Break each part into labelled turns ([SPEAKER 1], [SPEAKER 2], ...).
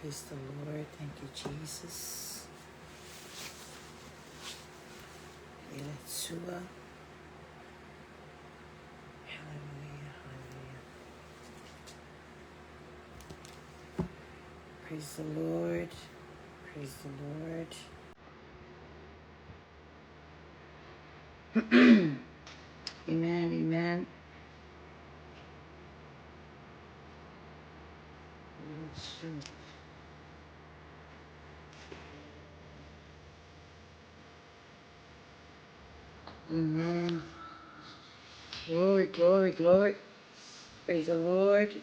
[SPEAKER 1] Praise the Lord. Thank you, Jesus. Yeshua. Hallelujah. Hallelujah. Praise the Lord. Praise the Lord. Amen. Amen. Amen. Glory, glory, glory. Praise the Lord.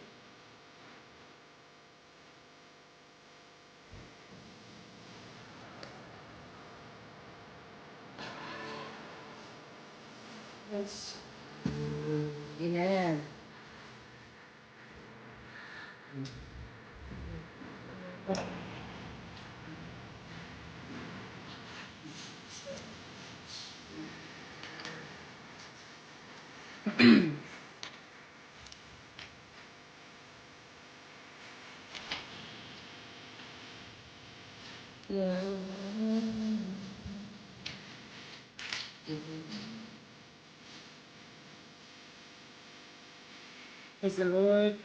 [SPEAKER 1] Yes. Amen. Praise the Lord.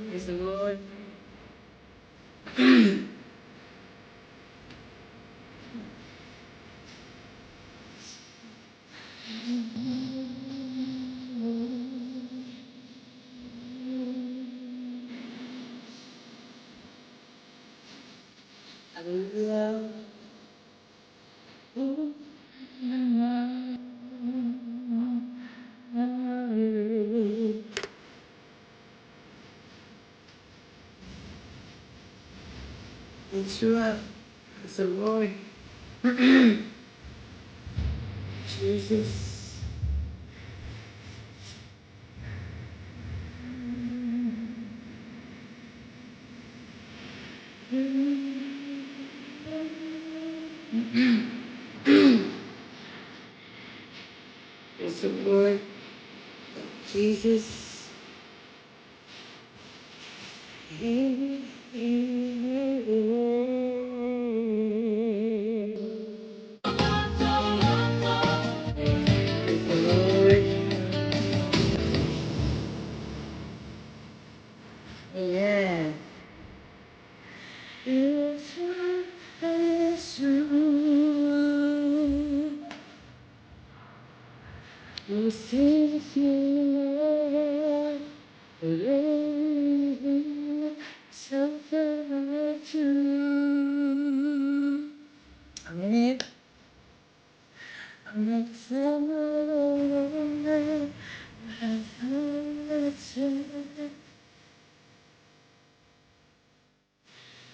[SPEAKER 1] Praise the Lord. Hallelujah. Yeshua is the Lord. Jesus. Praise the Lord. Jesus. Praise the Lord. Amen. Amen.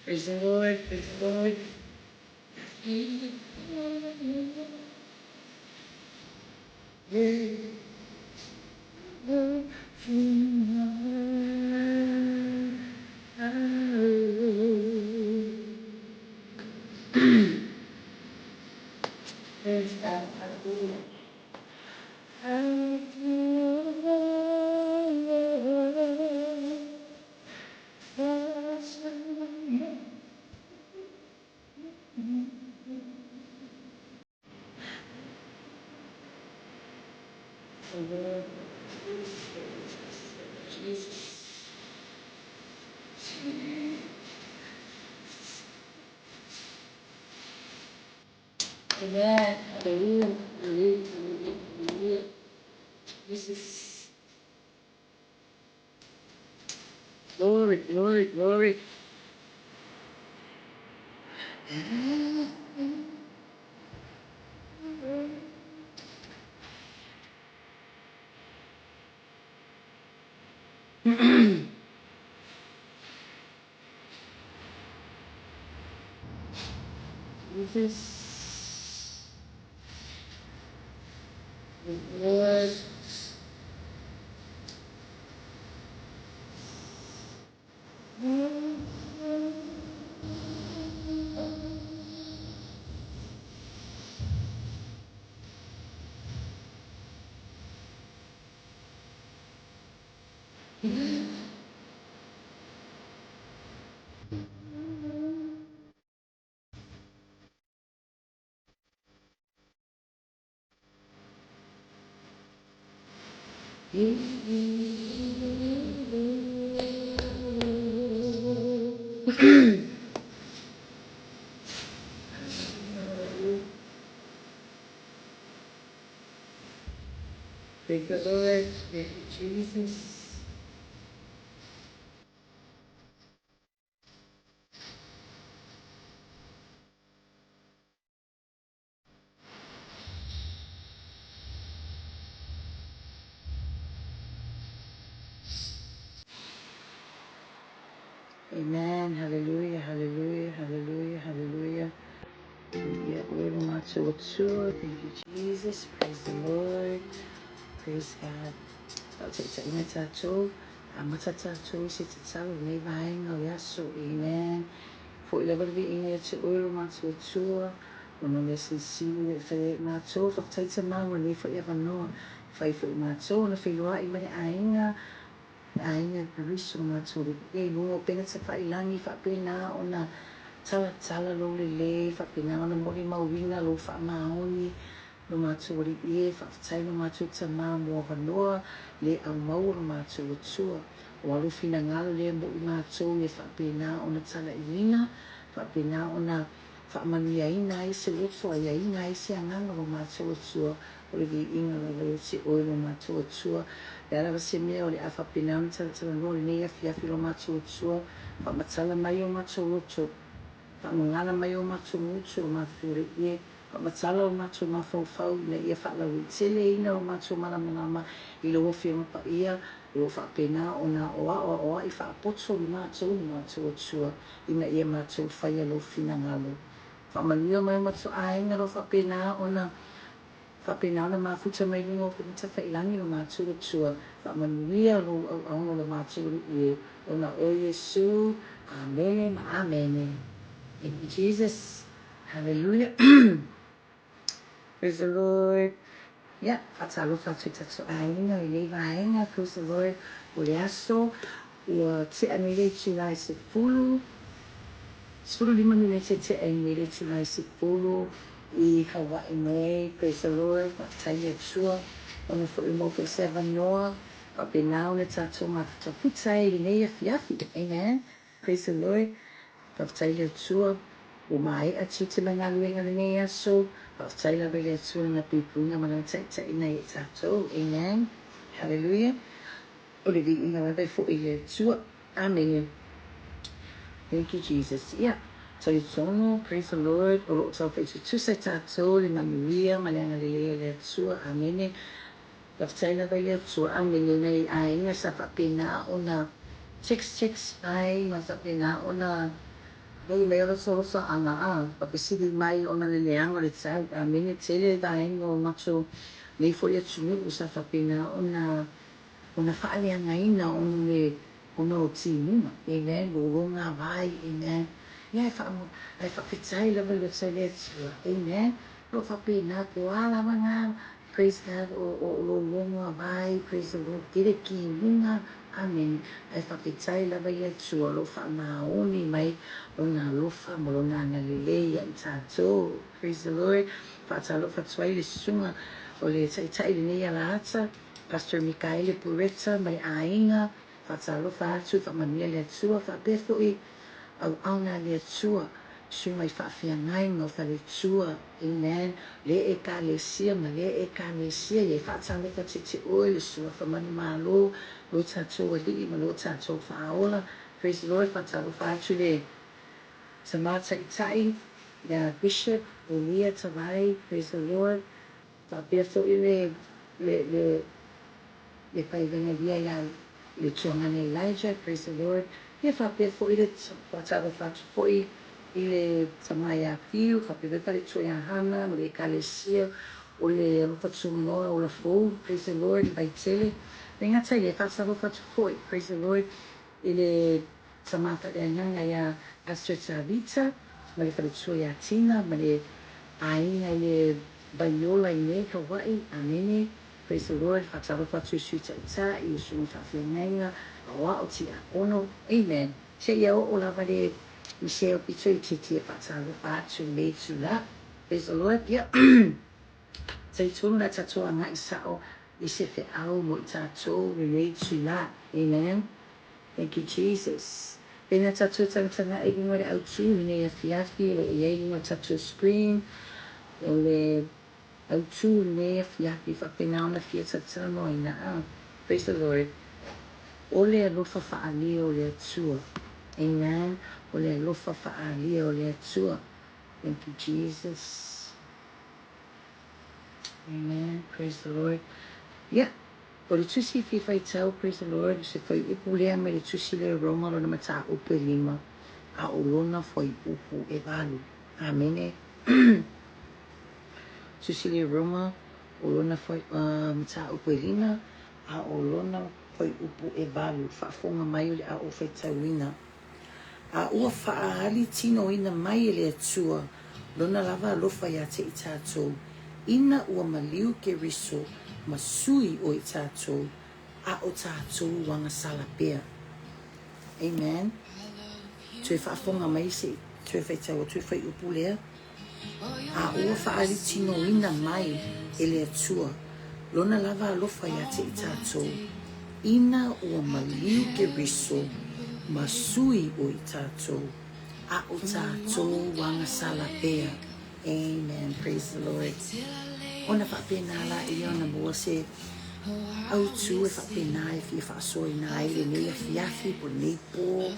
[SPEAKER 1] Praise the Lord, praise the Lord. Praise God, hallelujah. Jesus. Amen. Hallelujah. Hallelujah. Hallelujah. Jesus. Glory, glory, glory. Jesus. Praise the Lord. Praise the Lord. Thank you, Jesus. Amen. Hallelujah. Hallelujah. Hallelujah. Hallelujah. Yeah, we Thank you, Jesus. Praise the Lord. Praise God. Faataitaiga tatou, amata tatou i se tatalo i lenei vaega o le aso. Amen. Fo'i lava le viiga ia te oe lo matou Atua, ona o mea silisili ua e faia ia i matou. Faafetai Tama mo lenei foi avanoa e fai foi e matou ona feiloai ma le aiga, le aiga e Keriso lo matou Alii i luga o upega tafailagi, faapena ona talatala lou lelei, faapena ona molimauina lou faamaoni. Lo matou Alii e, faafetai lo matou Tama mo avanoa le aumaua lo matou Atua. Ua lou finagalo lea mo i matou ia faapena ona talaiina, faapena ona faamanuiaina ai se loto, aiaina ai se agaga o lo matou Atua, o le viiga lava ia te Oe lo matou Atua. Le a lava se mea o le a faapena ona talatalanoa i lenei afiafi lo matou Atua, faamatala mai o matou loto, faamagala mai o matou gutu, lo matou Alii e. Faamatala o matou mafaufau ina ia faalauaiteleina o matou malamalama i Lau Afioga Paia, o lo o faapena ona aoao aoai faapoto i matou lo matou Atua, ina ia matou faia Lou finagalo. Faamanuia mai o matou aiga o lo o faapena ona faapena ona mafuta mai luga o upega tafailagi lo matou Atua. Faamanuia Lou auauna lo matou Alii e, ona o Oe Iesu. Amene ma Amene. Thank you Jesus. Hallelujah Praise the Lord Ia, faatalofa atu i tatou aiga i lenei vaega, praise the Lord, o le aso ua tea nei le itula e 10, 15 minute tea ai nei le itula e 10 i Hawaii nei, praise the Lord, faafetai i le Atua, ona foi ua maua foi se avanoa, faapena ona tatou mafutafuta ai i lenei afiafi, amen. Praise the Lord, faafetai i le Atua ua maea tiute ma galuega i lenei aso, faafetai lava i le Atua i lana puipuiga ma lana taitaiga ia i tatou, amen, hallelujah, o le viiga lava e foi i le Atua, amene, thank you Jesus, ia talitonu, praise the Lord, o lo o taumafai tutusa i tatou le manuia ma le agalelei o le Atua, amene, Faafetai lava i le Atua, amene nai aiga sa faapena ona text text mai ma faapena ona lei mai o losolosoaga a faapesili mai ona le leaga o le tau, amene tele vaega o matou nei foi atunuu sa faapena ona ona faaleagaina ona le ona o timuga, amen, lologa vai, amen, ia ae faafetai lava i le Atua, amen, o lo o faapena po o a lava na Praise God o o lologa vai praise the Lord tele kimuga amen ae faafetai lava i le Atua o lo o faamaoni mai lona alofa ma lona agalelei ia i tatou praise the Lord faatalofa atu ai le susuga o le taitai i lenei alaata Pastor Mikaele Pureta ma le aiga Faatalofa atu, faamanuia le Atua, faapea foi auauna a le Atua, susuga i faafeagaiga o faletua, amen, le Ekalesia ma le Ekalesia, ia faatalofa atu te oe le Suafa Manumalo, lo tatou Alii ma lo tatou Faaola, praise the Lord, faatalofa atu le Tama Taitai ia Bishop Elia Tavai, praise the Lord, faapea foi le le le le faivaegalia ia le tuagana Elijah, praise the Lord, ia faapea foi le faatalofa atu foi i le tama ia Fiu, faapea foi le faletua ia Hana ma le Ekalesia o le Alofa Tunoa Ola Fou, praise the Lord, i Vaitele. E le gata i lea, e faatalofa atu foi, praise the Lord, i le tama faaleagaga ia Pastor Tavita ma le faletua ia Tina ma le aiga i le Vaiola i nei Hawaii. Amene. Praise the Lord. Faatalofa atu i Sui Taitai, i susuga i faafeagaiga, aoao, tiakono. Amen. Seia oo lava le Michelle pito itiiti e faatalofa atu i lenei itula. Praise the Lord. Ia, talitonu o le a tatou agai sao i se feau mo i tatou i lenei itula. Amen. Thank you Jesus. Pena tatou tagatagai i luga o le autu i lenei afiafi, o lo o i ai i luga o le tatou screen, o le autu i lenei afiafi e faapena ona fia talatalanoaina. Ah, praise the Lord. O le alofa faaalia o le Atua. Amen. O le alofa faaalia o le Atua. Thank you Jesus. Amen. Praise the Lord. Yeah. O le tusi e fia faitau, praise the Lord, o se fuaiupu lea mai le tusi lea o Roma lona mataupu e lima, a o lona fuaiupu e valu. Amene. Tusi lea o Roma, o lona mataupu e lima, a o lona fuaiupu e valu. Faafofoga mai o le a ou faitauina. A ua faaali tinoina mai e le Atua Lona lava alofa iā te i tātou, ina ua maliu Keriso ma sui o i tātou, a o tātou agasala pea. Amen. Toe faafofoga mai se i toe faitau atu le fuaiupu lea. A ua faalitinoina mai e le Atua Lona lava alofa iā te i tātou, ina ua maliu Keriso ma sui o i tātou, a o tātou agasala pea. Amen. Praise the Lord. Ona faapena laia ona maua se autu e faapena e fia faasoaina ai lenei afiafi po o lenei pō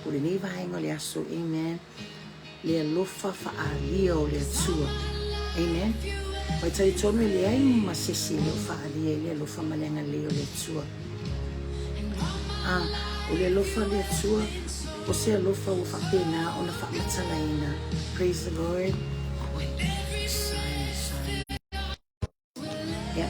[SPEAKER 1] po o lenei vaega o le aso. Amen. Le alofa faaalia o le Atua. Amen. Ua e talitonu e leai ma se isi e le o faaalia ai le alofa ma le agalelei o le Atua. A, o le alofa o le Atua, o se alofa ua faapena ona faamatalaina. Praise the Lord. Sorry, sorry. Yeah.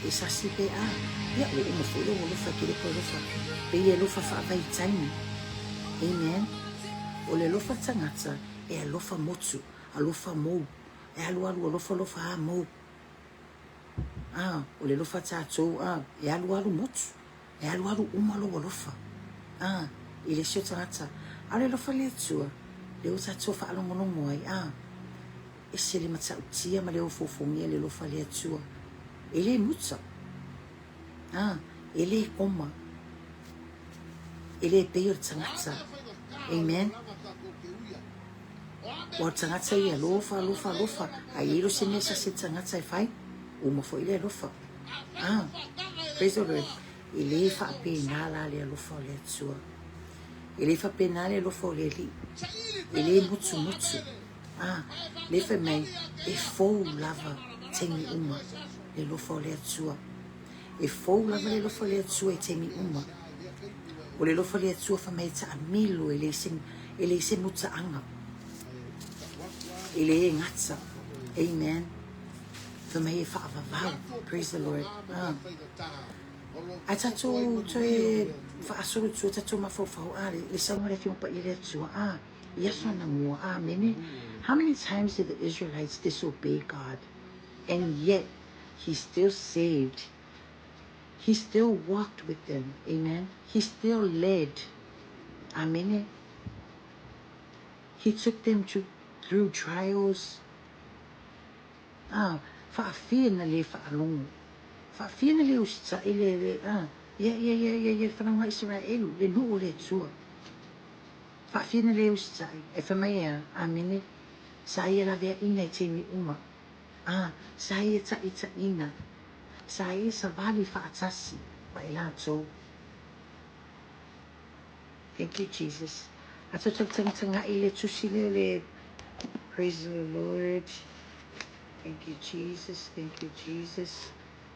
[SPEAKER 1] E sasi pe a, ia ua uma foi lou alofa e te le toe alofa, pei e alofa faavaitaimi. Amen. O le alofa tagata e alofa motu, alofa mou, e alualu alofa alofa a mou. A, o le alofa tatou a, e alualu motu, e alualu uma lou alofa a, i le isi o tagata. A o le alofa le Atua, lea ua tatou faalogologo ai a. Ese le matautia ma le ofoofogia le alofa le Atua. E le muta. A, e le koma. E le pei o le tagata. Amen. Ua o le tagata ia alofa, alofa, alofa. A i ai se mea sasi le tagata e fai, uma foi le alofa. A, praise the Lord. E le faapena la le alofa o le Atua. E le faapena le alofa o le Alii. E le mutumutu. A, lea fai mai, e fou lava taimi uma le alofa o le Atua. E fou lava le alofa o le Atua i taimi uma. O le alofa o le Atua fai mai e taamilo, e leai se, e leai se mutaaga. E le gata. Amen. Fai mai e faavavau. Praise the Lord. Ah. Ae tatou toe faasolo tua tatou mafaufau, ah, le saunoa le Afioga Paia le Atua, ah. I aso anamua. Amene. How many times did the Israelites disobey God? And yet, he still saved. He still walked with them. Amen. He still led. Amene. He took them to, through trials. Ah, faafia na le faalogo. Faafia na le usitai le, le, ah, ia, ia, ia, ia, ia, le fanauga Isaraelu, le nuu o le Atua. Faafia na le usitai, e fai mai e a, Amene. Sa ia laveaina i taimi uma. A, sa ia taʻitaʻina. Sa ia savali faatasi ma i latou. Thank you, Jesus. A tatou tagatagai le tusi lea le Praise the Lord. Thank you, Jesus. Thank you, Jesus.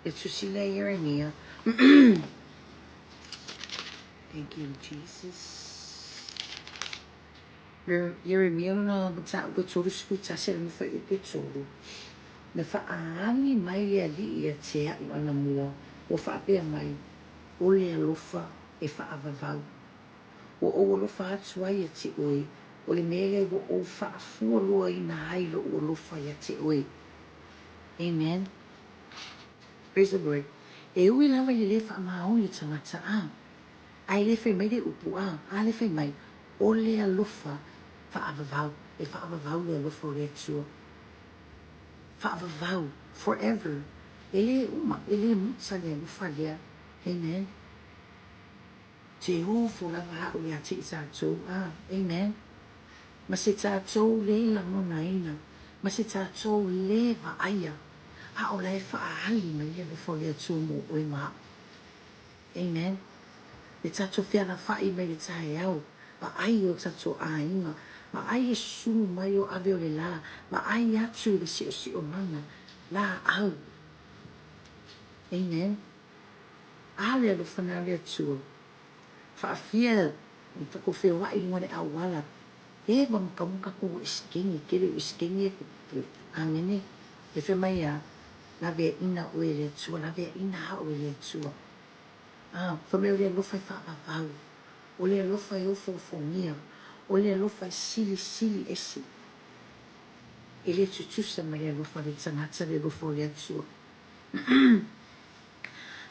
[SPEAKER 1] Le tusi lea Ieremia. Thank you, Jesus. Ieremia lona mataupu e 31 le mafaiupu e tolu. Na faaagi mai le Alii ia te aʻu anamua, ua faapea mai, O le alofa e faavavau. Ua ou alofa atu ai ia te oe, o le mea lea ua ou faafualoaina ai loʻu alofa ia te oe. Amen. Praise the Lord. E ui lava i le lē faamaoni o tagata, a, ae le fai mai le upu, a, a le fai mai, o le alofa faavavau, e faavavau le alofa o le Atua. Faavavau, forever. E lē uma, e lē muta le alofa lea. Amen. Te ofo lava au ia te i tatou, a, amen. Ma se tatou lē lagonaina, ma se tatou lē vaaia, a o la e faaali mai le alofa o le Atua mo oe ma au. Amen. Le tatou fealafai mai le taeao, vaai i o tatou aiga, vaai le sulu mai o ave o le lā, vaai atu i le siosiomaga, laau. Amen. A le alofa na le Atua. Faafia na tatou feoai i luga o le auala, eva ma taua tatou eseteni, tele o eseteni e tupu. Amene. E fai mai a, laveaina oe e le Atua, laveaina au e le Atua. A, fai mai o le alofa e faavavau, o le alofa e ofoofogia, o le alofa e silisili ese. E le tutusa ma le alofa o le tagata le alofa o le Atua.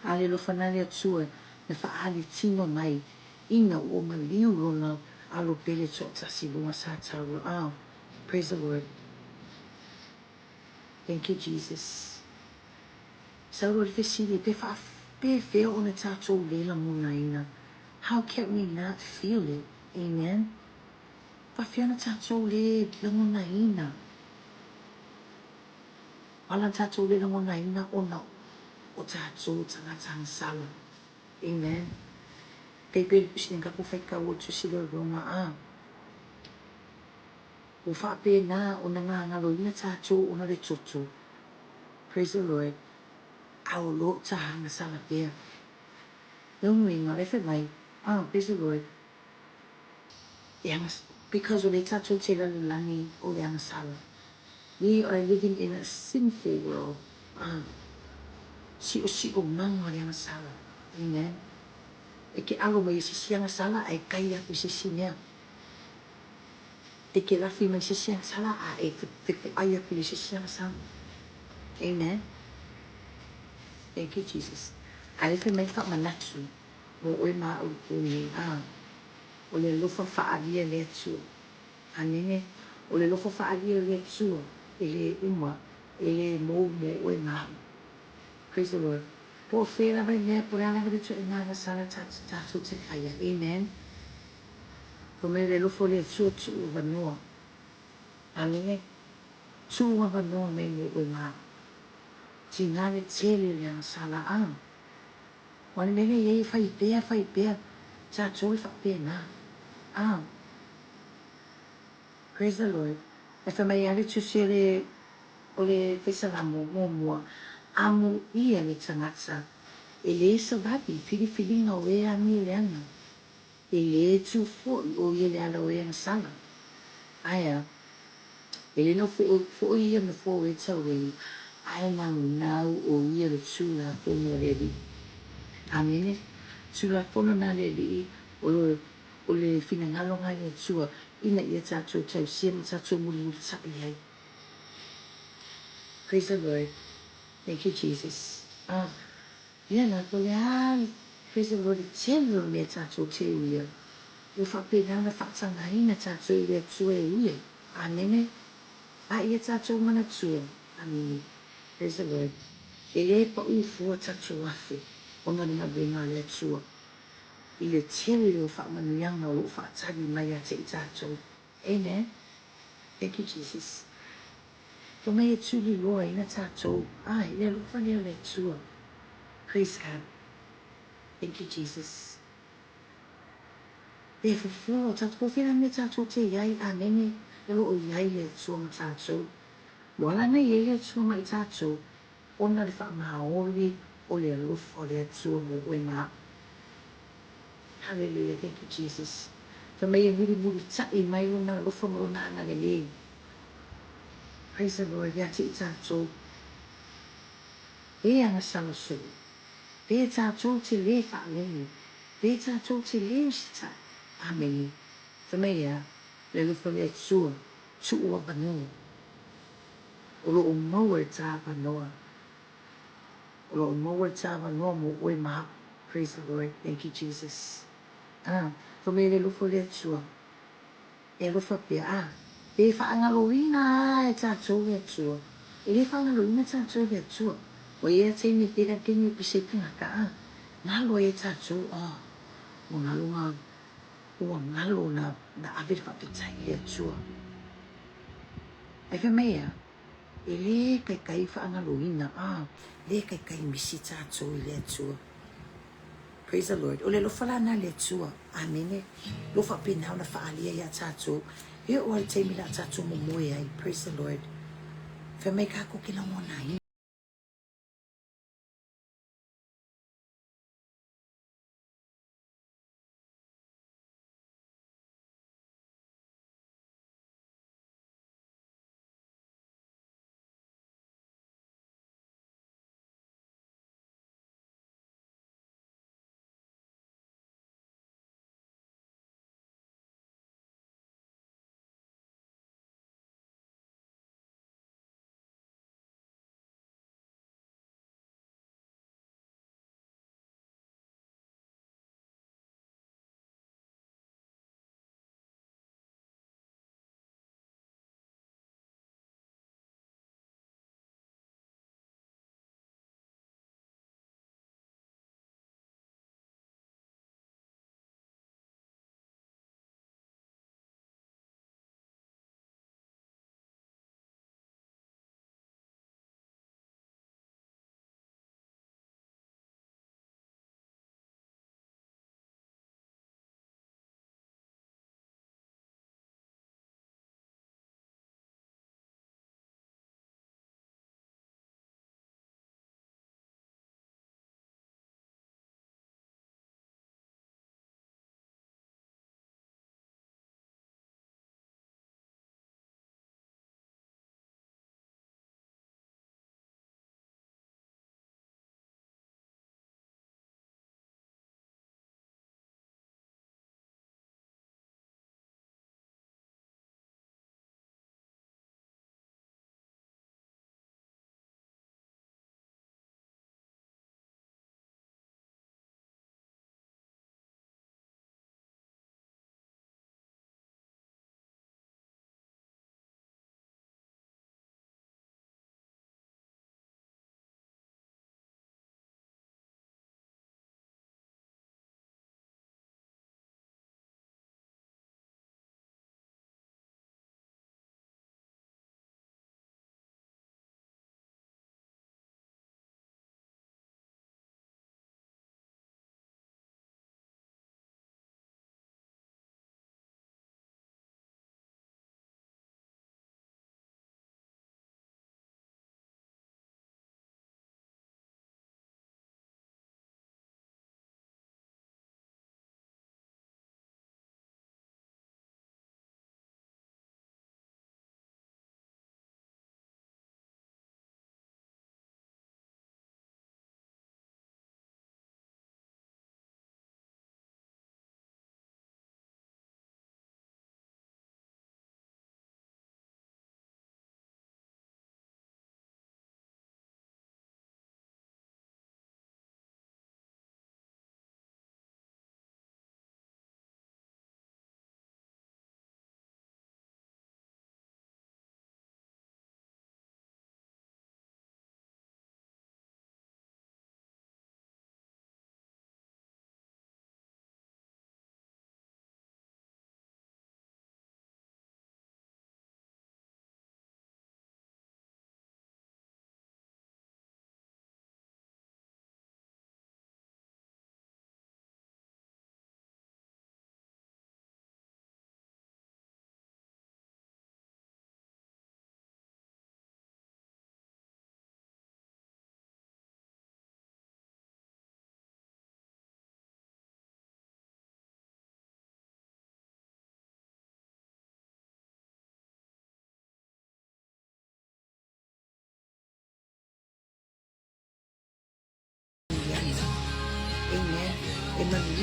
[SPEAKER 1] A le alofa na le Atua na faaali tino mai ina ua maliu lona alo pele toatasi luga sa taua. Ah, praise the Lord. Thank you, Jesus. Sau loa le fesili, pe faapefea ona tatou le lagonaina? How can we not feel it? Amen. Faafefea ona tatou le lagonaina? Ala tatou le lagonaina ona o tatou tagata agasala. Amen. Pei pei le tusi nei tatou faitau o le tusi lea o Roma a. Ua faapena ona gagaloina tatou ona le toto. Praise the Lord. A o lo o ta agasala pea. Lona uiga, le fai mai, ah, praise the Lord. E agas, because o lea tatou te lalolagi o le agasala. We are living in a sinful world. Ah. Si'osi'omaga o le agasala. Amen. E te alo mai i se isi agasala ae tai atu i se isi mea. E te lafi mai se isi agasala a e fetoai atu i se isi agasala. Amen. Thank you Jesus. A lea fai mai le faamanatu mo oe ma a'u i le po nei, a o le alofa faaalia e le Atua. Amene. O le alofa faaalia o le Atua e le uma, e le mou mo oe ma a'u. Praise the Lord. Po o fea lava le mea, po o le a lava le ituaiga agasala tatou te faia. Amen. Fai mai le alofa o le Atua tuu avanoa. Amene. Tuu avanoa mai mo oe ma a'u. Tiga le tele o le agasala a. O le mea lea e i ai e fai pea fai pea tatou e faapena. A. Praise the Lord. Ae fai mai lava le tusi o le o le Faisalamo muamua, Amuia le tagata e lē savali i filifiliga o e agi leaga, e lē tu foi o ia le ala o e agasala. Ae a? E le nofo foi ia nofoa o e tauei, ae naunau o ia le Tulafono a le Alii. Amene. Tulafono na a le Alii o le o le finagalo na a le Atua ina ia tatou tausia ma tatou mulimulita'i ai. Praise the Lord. Thank you Jesus. Ah, ia la, po o le a, praise the Lord, le tele o mea tatou te uia, ua faapena ona faatagaina tatou e le Atua e uia. Amene. A ia tatou manatua. Amene. Praise the Lord. E le paʻu fua tatou afe ona o le galuega a le Atua i le tele o faamanuiaga o lo o faatali mai ia te i tatou. Amen. Thank you Jesus. Fai mai e tuliloaina tatou. Ai, le alofa lea o le Atua. Praise God. Thank you Jesus. E fofo, tatou po fea mea tatou te iai, amene, o lo o iai le Atua ma tatou. Ua ala ona iai le Atua ma i tatou, ona le faamaoli o le alofa o le Atua mo oe ma a'u. Hallelujah, thank you Jesus. Fai mai e mulimulita'i mai Lona alofa ma Lona agalelei. Praise the Lord, ia te i tatou. E agasala solo. Pe tatou te lē faalogo. Pe tatou te lē usitai. Amene. Fai mai e a? Le alofa o le Atua, tuu avanoa. O lo o maua le ta avanoa. O lo o maua le ta avanoa mo oe ma a'u. Praise the Lord. Thank you Jesus. Ah, fai mai le alofa o le Atua, e alofa pea. Ah, pe faagaloina a e tatou le Atua. E le faagaloina tatou e le Atua. Ua i ai a taimi e tele a taimi o pisa i tagata, ah, galo ai e tatou, ah, ua galo na, ua galo na, na ave le faafetai i le Atua. Ae fai mai e a? E le kaikai faagaloina, a le kaikai misi tatou i le Atua. Praise the Lord. O le alofa la na le Atua. Amene. Lo faapena ona faaalia iā tatou. E oo lava i le taimi la tatou momoe ai. Praise the Lord. Fai mai kākou ke lagonaina.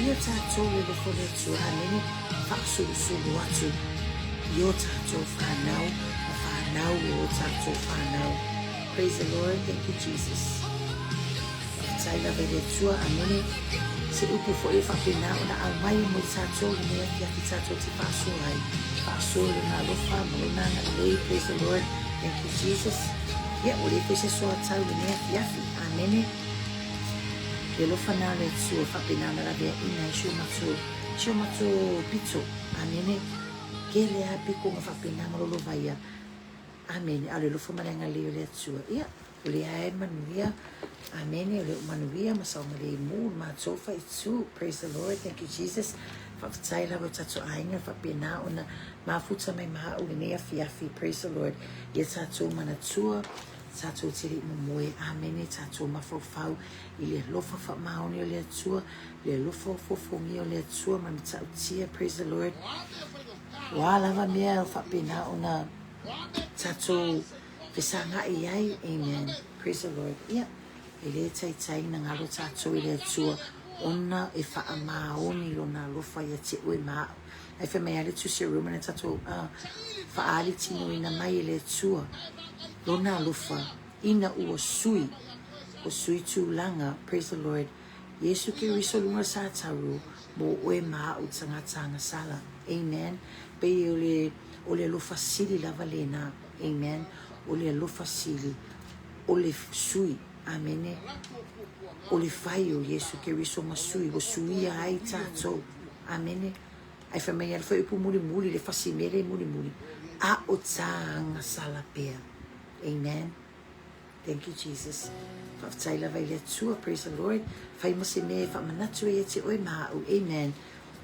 [SPEAKER 1] Faamanuia tatou le alofa o le Atua. Amene. Faasolosolo atu i o tatou fanau ma fanau o o tatou fanau. Praise the Lord. Thank you, Jesus. Faafetai lava i le Atua. Amene. Se upu foi e faapena ona aumai mo i tatou lenei afiafi tatou te faasoa ai. Faasoa i lona alofa ma lona agalelei. Praise the Lord. Thank you, Jesus. Ia, ua le fai se soatau i lenei afiafi. Amene. Le alofa na o le Atua faapena ona laveaina ai si o matou, si o matou pito. Amene. Tele lava pito na faapena ona lolovaia. Amene. A o le alofa ma le agalelei o le Atua, ia, o lea lava e manuia. Amene. O lea ua manuia ma saogalemu le matou faaitu. Praise the Lord. Thank you, Jesus. Faafetai lava i o tatou aiga faapena ona mafuta mai ma au lenei afiafi. Praise the Lord. Ia tatou manatua, tatou te le i momoe. Amene. Tatou mafaufau i le alofa faamaoni o le Atua, le alofa ofoofogia o le Atua ma le matautia. Praise the Lord. O a lava mea o faapena ona tatou fesagai ai. Amen. Praise the Lord. Ia, e le taitai na galo tatou i le Atua ona e faamaoni lona alofa ia te oe ma au. Ae fai mai lava le Tusi a Roma na tatou faaali tinoina mai e le Atua lona alofa ina ua sui, ua sui tulaga, praise the Lord, Iesu Keriso luga sa taru mo oe ma a'u tagata agasala. Amen. Pei o le, o le alofa sili lava lena. Amen. O le alofa sili, o le sui. Amene. O le fai o Iesu Keriso ma sui, ua suia ai tatou. Amene. Ae fai mai a le fuaiupu mulimuli, le fasi mele mulimuli, a o ta agasala pea. Amen. Thank you Jesus. Faafetai lava i le Atua. Praise the Lord. Fai ma se mea e faamanatu ai ia te oe ma a'u. Amen.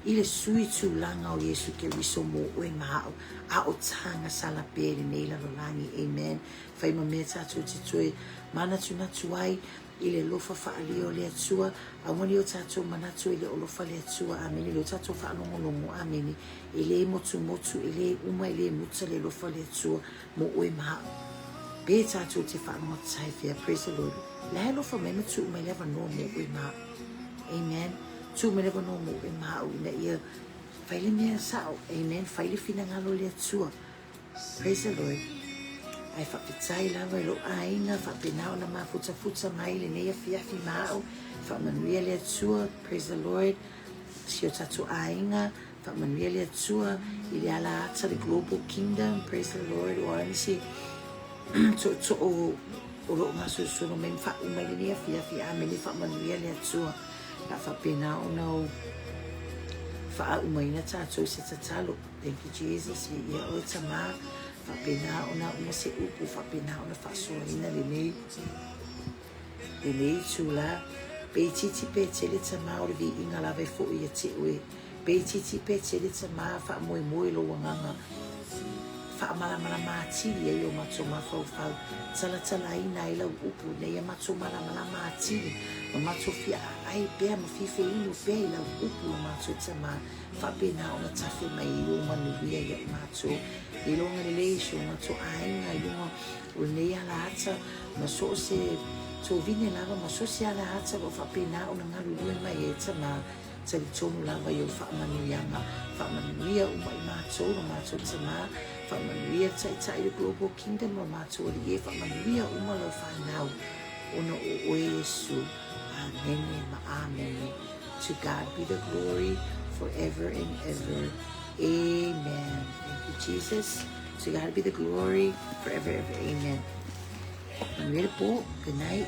[SPEAKER 1] I le sui tulaga o Iesu Keriso mo oe ma a'u, a o tagasala pea i lenei lalolagi. Amen. Fai ma mea tatou te toe manatunatu ai i le alofa faaalia o le Atua. Aua ne i o tatou manatu e le o alofa le Atua. Amene. I le o tatou faalogologo. Amene. E le motumotu, e le uma, e le muta le alofa o le Atua mo oe ma a'u. Pe tatou te faalogotai fea, praise the Lord. La e alofa mai ma tuu mai le avanoa mo oe ma a'u. Amen. Tuu mai le avanoa mo oe ma a'u ina ia fai le mea sa'o. Amen. Fai le finagalo o le Atua. Praise the Lord. Ae faafetai lava i lou aiga faapena ona mafutafuta mai lenei afiafi ma a'u. Faamanuia le Atua. Praise the Lord. Si o tatou aiga. Faamanuia le Atua i le ala ata le Global Kingdom. Praise the Lord. Ua nisi tootoo o lo o gasolosolo mai ma faauma mai lenei afiafi. Amene. Faamanuia le Atua. La faapena ona o faaumaina tatou i se tatalo. Thank you, Jesus. Viia oe Tama. Faapena ona uma se upu. Faapena ona faasoaina lenei lenei itula. Pe itiiti pe tele Tama o le viiga lava e foi ia te oe. Pe itiiti pe tele Tama faamoemoe lou agaga faamalamalama atili ai o matou mafaufau, talatalaina ai lau upu ina ia matou malamalama atili ma matou fia aai pea ma fifeinu pea i lau upu lo matou Tama, faapena ona tafe mai ai ou manuia ia i matou i lou agalelei i si o matou aiga i luga o lenei ala ata ma so o se tovine lava ma so o se ala ata o lo o faapena ona galulue mai ai Tama. Talitonu lava i ou faamanuiaga. Faamanuia uma i matou lo matou Tama. Faamanuia le Taitai o le Global Kingdom lo matou Alii e. Faamanuia uma lau fanau ona o oe Iesu. Amene ma Amene. To God be the glory forever and ever. Amen. Thank you, Jesus. To God be the glory forever, ever. Amen. Manuia le po. Good night.